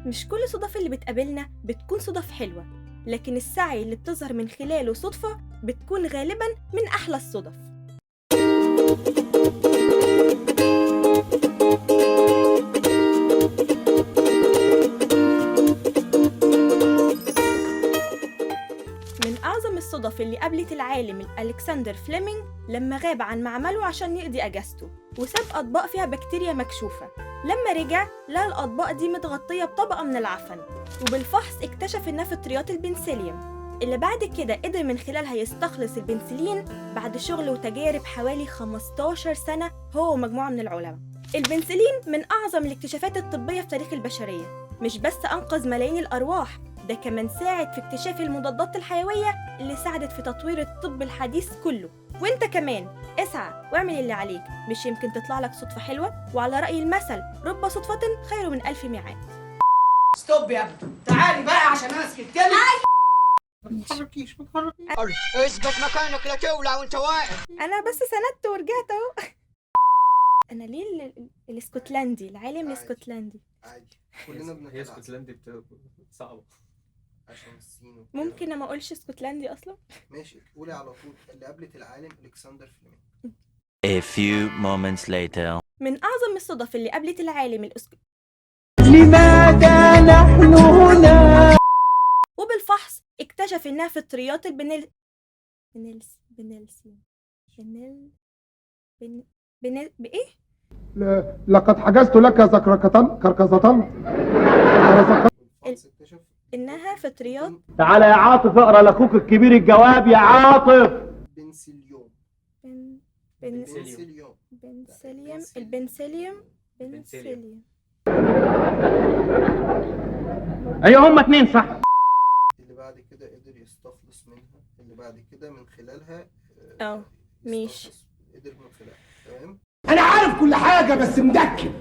مش كل الصدف اللي بتقابلنا بتكون صدف حلوة، لكن السعي اللي بتظهر من خلاله صدفة بتكون غالبا من أحلى الصدف. من أعظم الصدف اللي قابلت العالم ألكسندر فليمنج لما غاب عن معمله عشان يقضي أجازته وساب أطباق فيها بكتيريا مكشوفة. لما رجع لقى الأطباق دي متغطية بطبقة من العفن، وبالفحص اكتشف إنها فطريات البنسليوم اللي بعد كده قدر من خلالها يستخلص البنسلين بعد شغل وتجارب حوالي 15 سنة هو ومجموعة من العلماء. البنسلين من أعظم الاكتشافات الطبية في تاريخ البشرية، مش بس أنقذ ملايين الأرواح، ده كمان ساعد في اكتشاف المضادات الحيوية اللي ساعدت في تطوير الطب الحديث كله. وانت كمان اسعى واعمل اللي عليك، مش يمكن تطلع لك صدفة حلوة؟ وعلى رأي المثل رب صدفة خير من 1000 ميعاد. stop يا ابني، تعالي بقى عشان انا سكتلك. ما تتحركيش ما تتحركيش، اثبت مكانك لا تولع وانت واقف. انا بس سندت ورجعت اهو. انا ليه الاسكتلندي، العالم الاسكتلندي عادي كلنا بنتلعب. هي اسكتلندي صعبة عشان السين. ممكن ما اقولش اسكتلندي اصلا. ماشي قولي على طول. اللي قابلت العالم الكسندر فليمنج. A few moments later. من اعظم الصدف اللي قابلت العالم لماذا نحن هنا؟ وبالفحص اكتشف انها فطريات البنل بنلس بنلسي بنل بن بنل بايه؟ لقد حجزت لك زكركتان كركزتان. انها فطريات. تعالى يا عاطف اقرا لاخوك الكبير الجواب يا عاطف. بنسليوم بنسليوم بنسليوم البنسليوم بنسليوم. ايوه هما اتنين صح. اللي بعد كده قدر يستخلص منها، اللي بعد كده من خلالها ماشي قدر من خلالها. تمام. انا عارف كل حاجة بس مدكن.